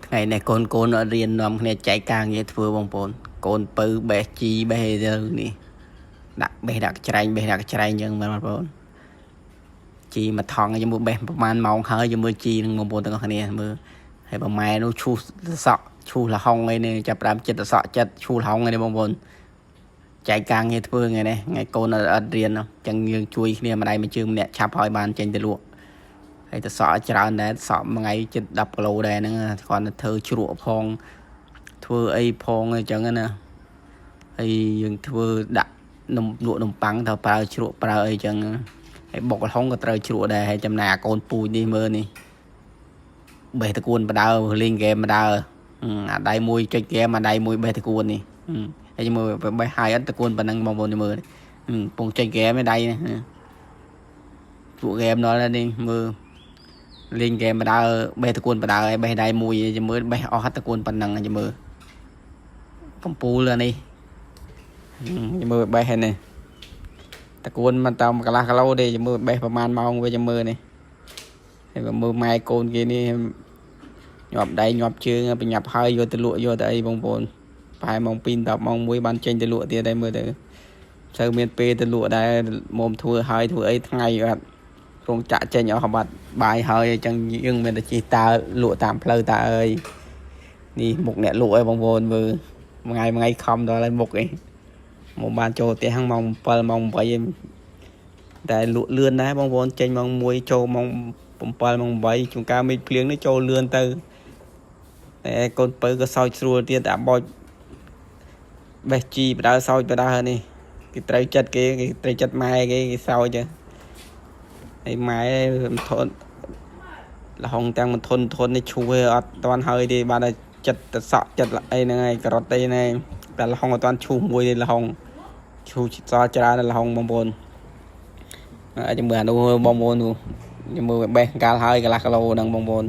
ថ្ងៃនេះកូនកូនអត់រៀននាំគ្នាចែកការងារធ្វើបងប្អូនកូនពៅបេះជីបេះអីទៅនេះដាក់បេះដាក់ច្រែងបេះដាក់ច្រែងអញ្ចឹងបងប្អូនជីមួយថង់ជាមួយបេះប្រហែលម៉ោងហើយជាមួយជីនឹងបងប្អូនទាំងអស់គ្នាមើលហើយបើម៉ែនោះឈូសសក់ឈូសលហុងអីនេះចាប់ផ្ដើមចិត្តសក់ចិត្តឈូសលហុងអីនេះបងប្អូនចែកការងារធ្វើថ្ងៃនេះថ្ងៃកូនអត់រៀនអញ្ចឹងយើងជួយគ្នាម្ដាយមួយជើងម្នាក់ឆាប់ហើយបានចេញទៅលក់ ហើយទៅសក់ច្រើនដែរសក់មួយថ្ងៃជិត10គីឡូដែរហ្នឹងគ្រាន់តែធ្វើជ្រក់ផងធ្វើអីផងអញ្ចឹងណាហើយយើងធ្វើដាក់នំលក់នំប៉័ងត្រូវប្រើជ្រក់ប្រើអីចឹងហើយបុកល្ហុងក៏ត្រូវជ្រក់ដែរហើយចំណែកអាកូនពូជនេះមើលនេះបេះតកួនបដើលេងហ្គេមបដើអាដៃមួយចុចហ្គេមអាដៃមួយបេះតកួននេះហើយមើលបេះហើយអត់តកួនប៉ុណ្ណឹងបងប្អូនមើលពងចុចហ្គេមឯដៃនេះពួកហ្គេមដល់នេះមើល លេងហ្គេមបដើបេះតកួនបដើឲ្យបេះដៃមួយចាំមើលបេះអស់តកួនប៉ុណ្ណឹងចាំមើលកំពូលអានេះចាំមើលបេះហ្នឹងនេះតកួនមិនតាមកន្លះគីឡូទេចាំមើលបេះប្រហែលម៉ោងវាចាំមើលនេះហើយមើលម៉ែកូនគេនេះញាប់ដៃញាប់ជើងបញ្ញាប់ហើយយកទៅលក់យកទៅអីបងប្អូនប្រហែលម៉ោង2 10ម៉ោង1បានចេញទៅលក់ទៀតដែរមើលទៅសូវមានពេលទៅលក់ដែរមុំធ្វើហើយធ្វើអីថ្ងៃអត់ រោងចាក់ចេញអស់បាត់បាយហើយអញ្ចឹងយើងមិនតែជិះតើលក់តាមផ្លូវតើអើយនេះមុខអ្នកលក់អីបងប្អូនមើលមួយថ្ងៃមួយថ្ងៃខំដល់ហើយមុខអីមកបានចូលផ្ទះហ្នឹងម៉ោង7ម៉ោង8ឯងតែលក់លឿនដែរបងប្អូនចេញម៉ោង1ចូលម៉ោង7ម៉ោង8ជួនកាលមេឃភ្លៀងនេះចូលលឿនទៅតែកូនពៅក៏សោចស្រួលទៀតអាបោចបេះជីបដើសោចបដើនេះគេត្រូវចិត្តគេគេត្រូវចិត្តម៉ែគេគេសោចទៅ ហើយម៉ែមិនធន់លហុងទាំងមិនធន់ធន់នេះឈួយអត់តាន់ហើយទេបានតែចិត្តទៅសក់ចិត្តអីហ្នឹងហើយការ៉ុតអីហ្នឹងតែលហុងអត់តាន់ឈូសមួយទេលហុងឈូសសល់ច្រើនលហុងបងប្អូនអាចមើលអានោះបងប្អូននោះមើលបេះកាលហើយកន្លះគីឡូហ្នឹងបងប្អូន